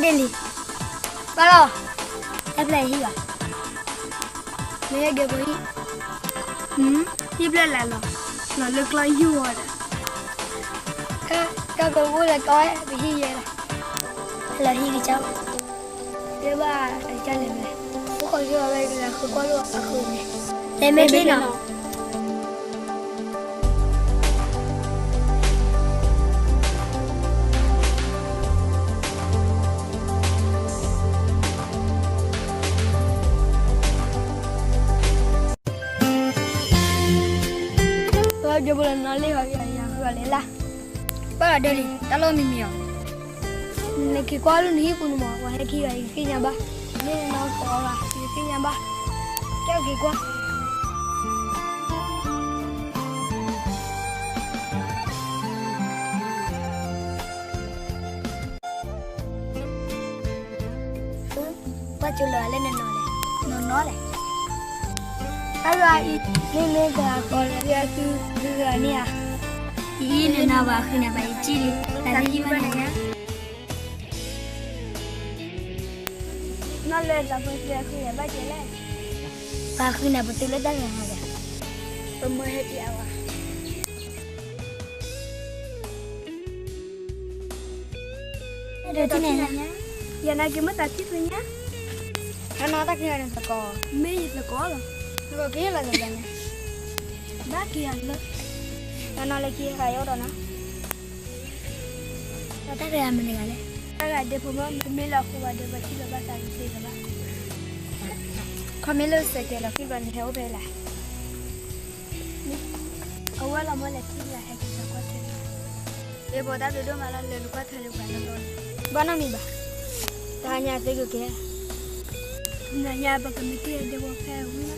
လံ, ဘၣ်လီၤ, တၢ်ဖျၢၣ်ဟံၣ်ဘၣ်, မ့ၢ်ဟဲက့ၤဖိဟံၣ်, ဟံၣ်ဖျၢၣ်လၢလီၤ, လီၤလၢကျီယိၣ်ဝဲဒီး, တၢ်ပအိၣ်လၢကီဝဲ ပဟံၣ်ယဲလီၤ, လီၤဟံၣ်ကစၢ်, တဲဘၣ်တၢ်လဲၣ်မလဲၣ်, အိၣ်ခိးယိၣ်ဝဲကလၢဃုကွၢ်လိာ်အဃုန့ၣ်, လဲၤမ့ၢ်က့ၤနီၤ ပှၤကဲဘိလၢနီၢ်လ့ၣ် ယၤဃုအီၤလဲၤလၢ်, ဘၣ်ဒီးဒၢလံ တၢ်လီၢ်မံမံၤအီၤ, နက့ၤကွၢ်လၢနဟံၣ်ပူၤန့ၣ်မး ပှၤဟဲခံဂၤ ယကသ့ၣ်ညါဘၣ်, မ့ၢ်နနီၢ်ကီအီၤဘၣ် ယကသ့ၣ်ညါဘၣ်, ကဲက့ၤကွၢ် ဘၣ်ကၠိလၢအလဲၣ်နနီၢ်လဲၣ်, နီၢ်နီၢ်လဲၣ်, တၢ်ဂၤအံၤ, မ့မ့ၢ်တဂၤကီလၢသုဂၤန့ၣ်ဧါ, အံၤနနီၢ်ဘၣ်ဃုန့ၣ်ဘၣ်ယကံၣ်လံ, တၢ်သံယံၣ်ဘၣ်န့ၣ်ညါ, နီၢ်လၢတၢ်ဖိသ့အဃုန့ၣ်ဘၣ်ကဲလဲၣ်, ပှၤဃုန့ၣ်ပတုၤလၢတၢ်ဂၤဟါဒီး, ပမၢဟဲက့ၤအဝဲ ယနာ်က့ၤမ့ၢ်သးထံၣ်ဖုညါ, ဟဲနီၢ်တၢ်က့ၤဂၤန့ၣ်သကိး, မ့ၢ်ယသကိးလီၤ, သကိးက့ၤလီၤသကိးန့ၣ်, ဘၣ်က့ၤဂၤလၢ, ဟဲနီၢ်လၢက့ၤဂၤယအိၣ်ဒီးနီၤ, တၢ်တဂၤမနုၤဂၤလဲၣ်, တၢ်ဂၤဒဲဖိမ့ၢ်တမ့ၢ်လၢအဃိဘၣ်ဒီး ပှၤထံၣ်လီၤဘၣ်သးကသ့လၢၤဘၣ်, ခီမ့ၢ်လၢစဲးကဲးလီၤခံဘျီန့ၣ် ဟဲအိၣ်ဖဲလဲၣ် အဝဲလီၤမ့ၢ်လဲၤထံၣ်လၢဟဲက့ၤသးကွၢ်ထွဲ, ယဲပှၤတၢ်ဘျုးဒိၣ်မးလီၤ လဲၤနကွၢ်ထွဲလၢပှၤလီၤလီၤန့ၣ်, ဘၣ်နီတမံၤဘၣ်, တဟါညါသ့ကကဲ, နညါပကမ့ၢ်တ့ၢ်ဒဲဝီၤဖဲဝံၤ,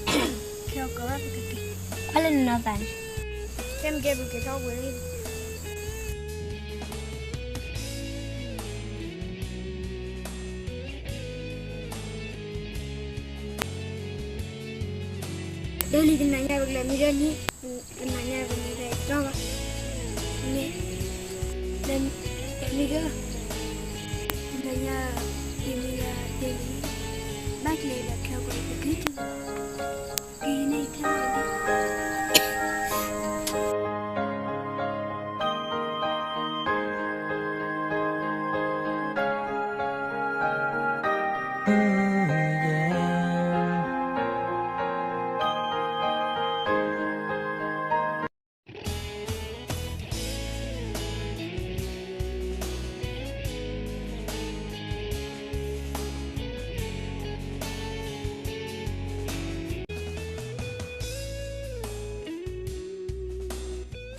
ခဲအကီးဘၣ်ပကကဲ, ကွၢ်လၢနနီၢ်သးန့ၣ်, ခဲမ့ၢ်ကဲပကဲထီၣ်ဝဲ, ဒ်လံတနၤညါပကလဲၤမံဒီးနံၣ်, တနၤညါပမံဒီးတၢ်ဘၣ်, မ့ၢ်, မံဒီး, တနၤညါ, ယမံဒီးတ့ၢ်လံ, ဘၣ်ကျဲၤဒီးခဲကီးပကံၢ်ထံ, ကံၢ်န့ၣ်ထဲလီၤဒ်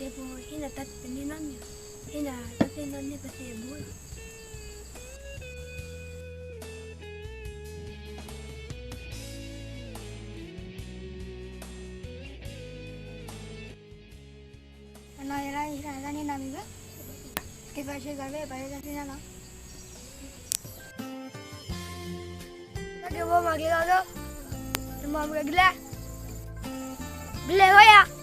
တဲဖိ ဟ့ၣ်နၤတၢ်တန့ၢ်နီတမံၤ, ဟ့ၣ်နၤတၢ်သ့ၣ်နီတန့ၢ်ပသ့အဘိလီၤ. အနီၢ်ယဲဒၣ် ဟ့ၣ်နၤတၢ်န့ၢ်နီတမံၤဘၣ်, က့ၤပာ်ဆှၢဂၤဘၣ် ပာ်ဆှၢတၢ်သ့ၣ်နီၣ်လီၤ. တၢ်က့ၤဖိမၤက့ၤလီၤသိ, တမၤမုာ်ကလဲၣ်, ကလဲၤဝဲယၤ.